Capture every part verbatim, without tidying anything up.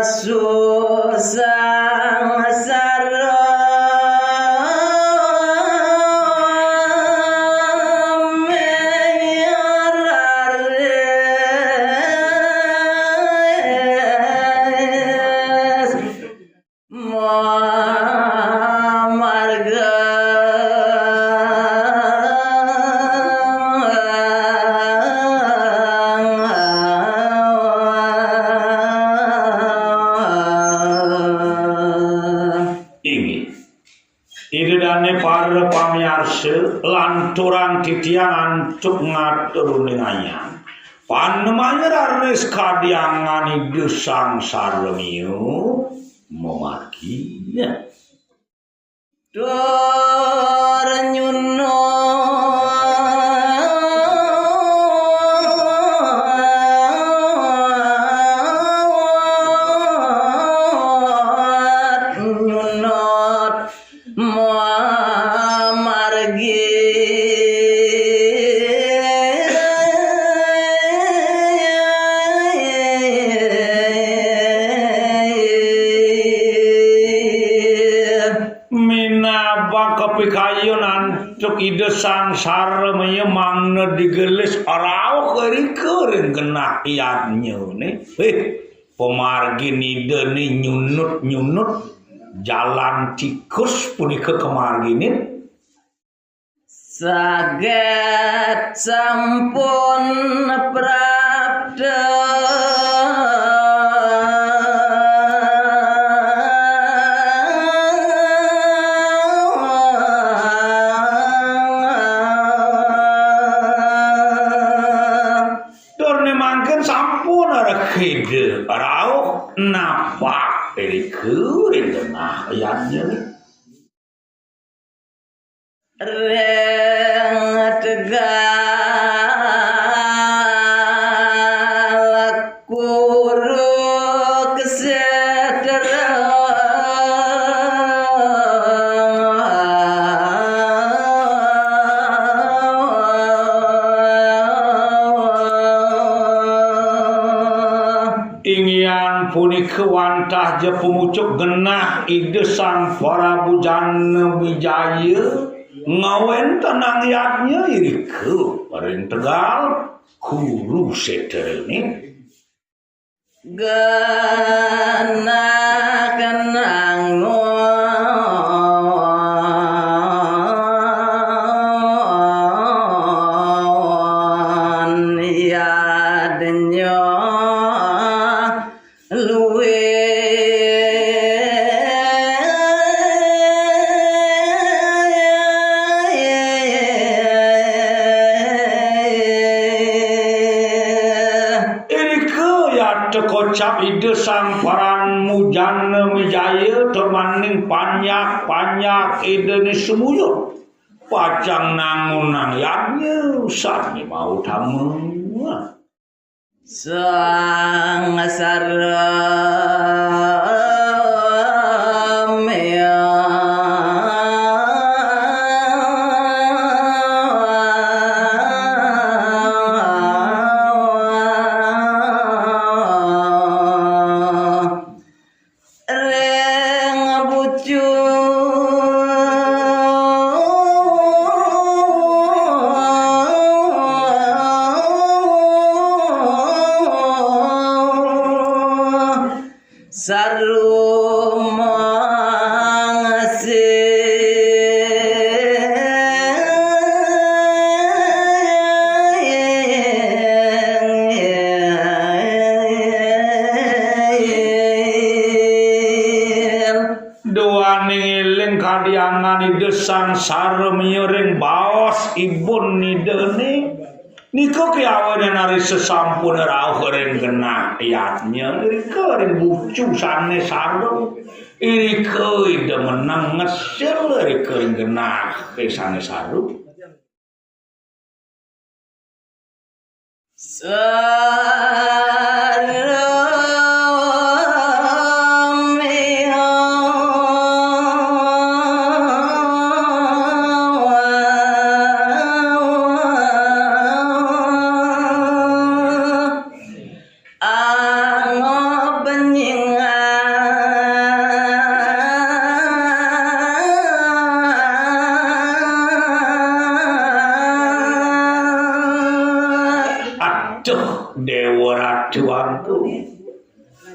Susang sarem raris mamarga. Inggih. Ida dané para pamiarsa, lanturang titiang antuk ngatur uningayan. Panemaya raris kadiangan Ida Sang Saramiya mamargi. Tur nyunut, nyunut mamargi. Minab kapikayun antuk Ida Sang Saramiya mangda digelis rauh irika ring genah yadnyané. Héh, pamargin Idané nyunut-nyunut, jalan tikus punika kamarginin. Saget sampun prapta. Tur né mangkin sampun rekeda rauh napak irika ring genah yadnya. Ring tegal Kurukshetra. Inggihan punika wantah ja pamucuk genah Ida Sang Prabu Janamejaya ngawéntenang yadnya irika ring tegal Kurukshetra né. Genah kenang ngon yadnya luih. Irika yata kocap Ida Sang Prabu Janamejaya tur maning panjak-panjak Idané sumuyuh. Pacang nangunang yadnya sané mautama. Sang Saramiya. Ring bucu sarumangsih. Duaning éling kadiangan Ida Sang Saramiya ring baos ibun Idané. Nika piawai yen ari sesampun rauh ring genah yadnya, irika ring bucu sané saru. Irika Ida meneng ngesil irika ring genah sané saru. Saramiya. Angon Duanku.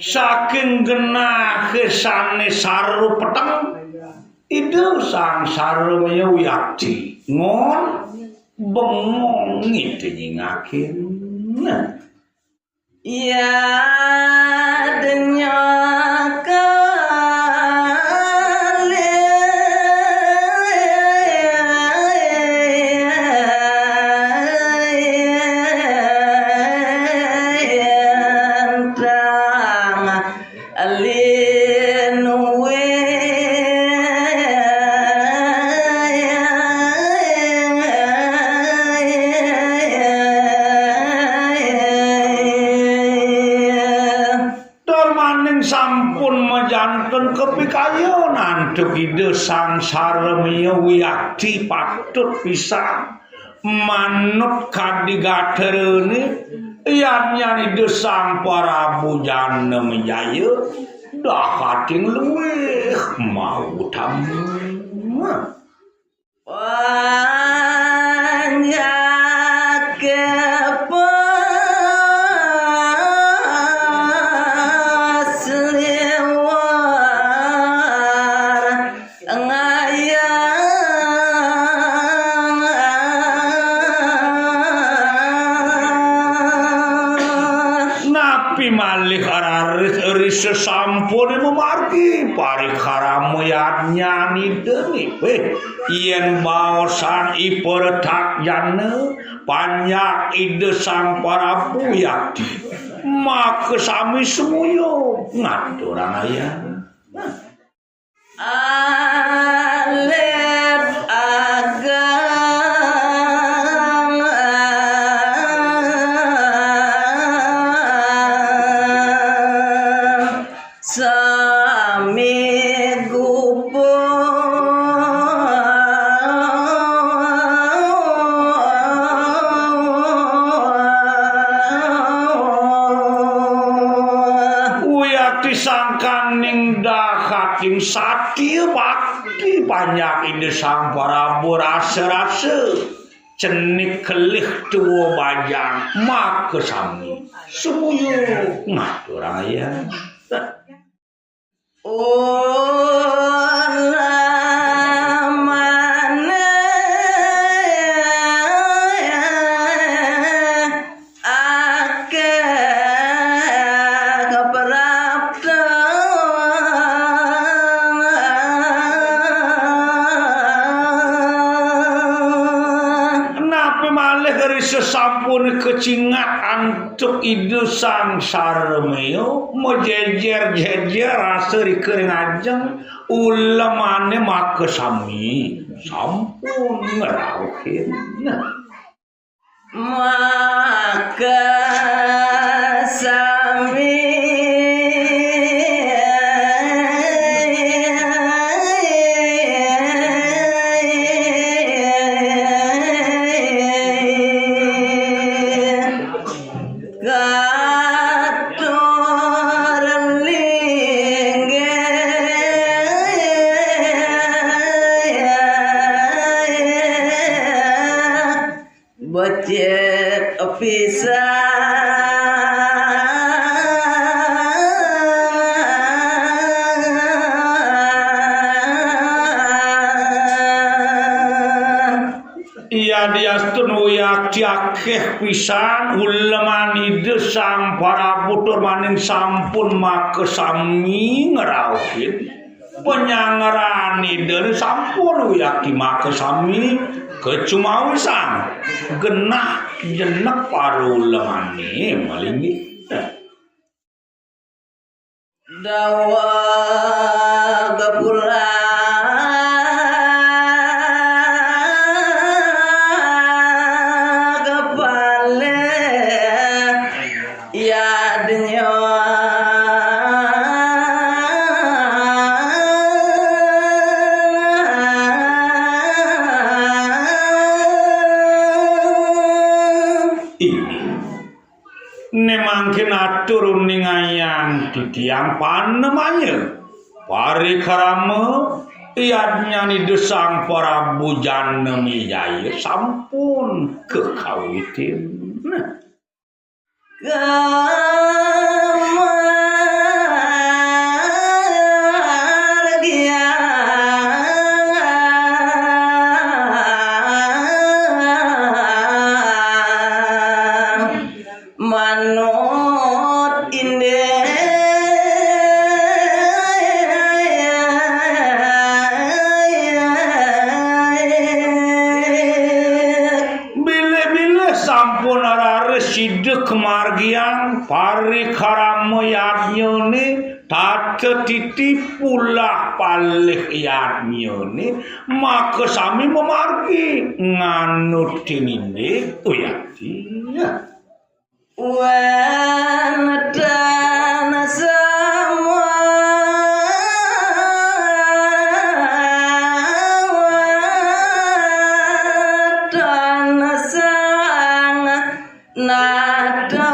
Saking genahé sané saru peteng, Ida Sang Saramiya Wiyakti ngon bengong ngidé nyingakin. Nah. Ya denyaka Tur maning sampun majanten kapikayun antuk Ida Sang Saramiya Wiyakti patut pisan manut kadi gaterané, yadnyan Ida Sang Prabu Janamejaya dahating luih mautama. Panjaké pasliwar ngayang. Napi malih raris ri sesampuné mamargi parikrama yadnyan Ida né. Wéh, yén baosan iperetak jana panjak Ida Sang Prabu Wiyakti, makasami sumuyu ngaturang ayah. Alit ageng sami gupur. Wiyakti sangkaning dahating satya bakti panjak Ida Sang Prabu rasa-rasa. Cenik kelih tua bajang, makasami sumuyu ngaturang ayah. Ulamane akeh kepraptan. Napi malih ri sesampune kacingat antuk Ida Sang Sarmeya, majejer-jejer rasa rika ring ajeng, ulemane makasami sampun ngrauhin. Nah. Makasami. Katur linggih. Becik pisan. Yadiastun wiakti akeh pisan uleman Ida Sang Prabu tur maning sampun makasami ngrauhin. Panyangran Ida sampun wiakti makasami kacumawisan genah jenek para ulemane malinggih. Dawa gapura kepale yadnya. Inggih. Ne mangkin atur uningayang titiang panemaya parikrama yadnyan Ida Sang Prabu Janamejaya sampun kakawitin. Nah. Manut indik. Bilih-bilih sampun raris sida kamargiang parikrama yadnyane, tata titi pulah palih yadnyane, maka sami mamargi nganut tinindik uyati. Wénten sawénten sang nata.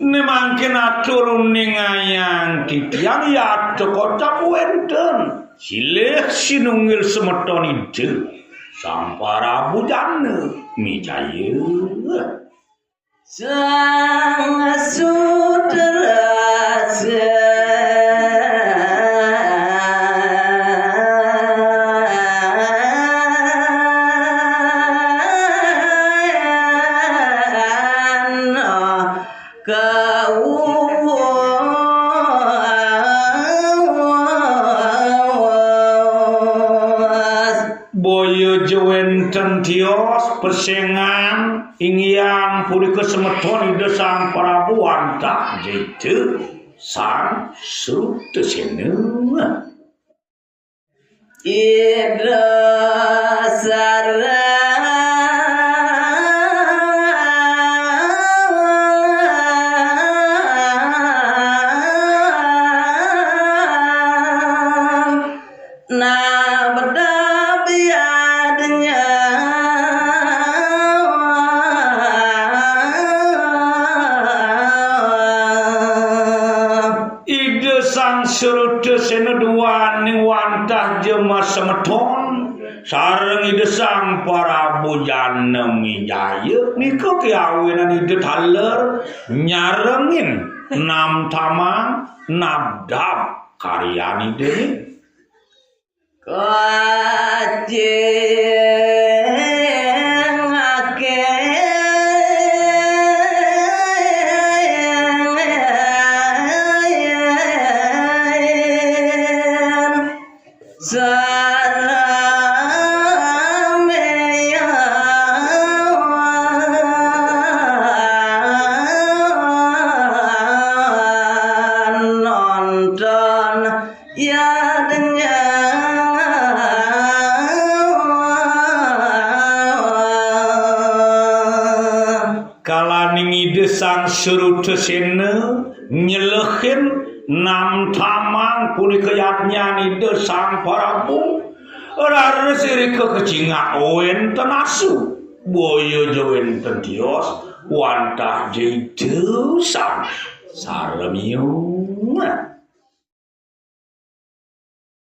Né mangkin atur uningayang titiang yata kocap wénten. Silih sinunggil semeton Ida Sang Prabu Jana Mijaya. Sang Sudrasana. Kawuwas. Boya ja wénten tios pesengan, inggih punika semeton Ida Sang Prabu wantah ja Ida Sang Srutasena. Ida sareng nabda biadnya. Ida Sang Srutasena duaning wantah jema semeton sareng Ida Sang Prabu Janamejaya nika kawinan Ida taler nyarengin namtamang nabdab karyan Ida. Kacing aking saramian nonton. Ya, kalaning Ida Sang Srutasena nyelehin namtamang punika yadnyan Ida Sang Prabu, raris irika kacingak wénten asu, boya ja wénten tios, wantah ja Ida Sang Saramiung.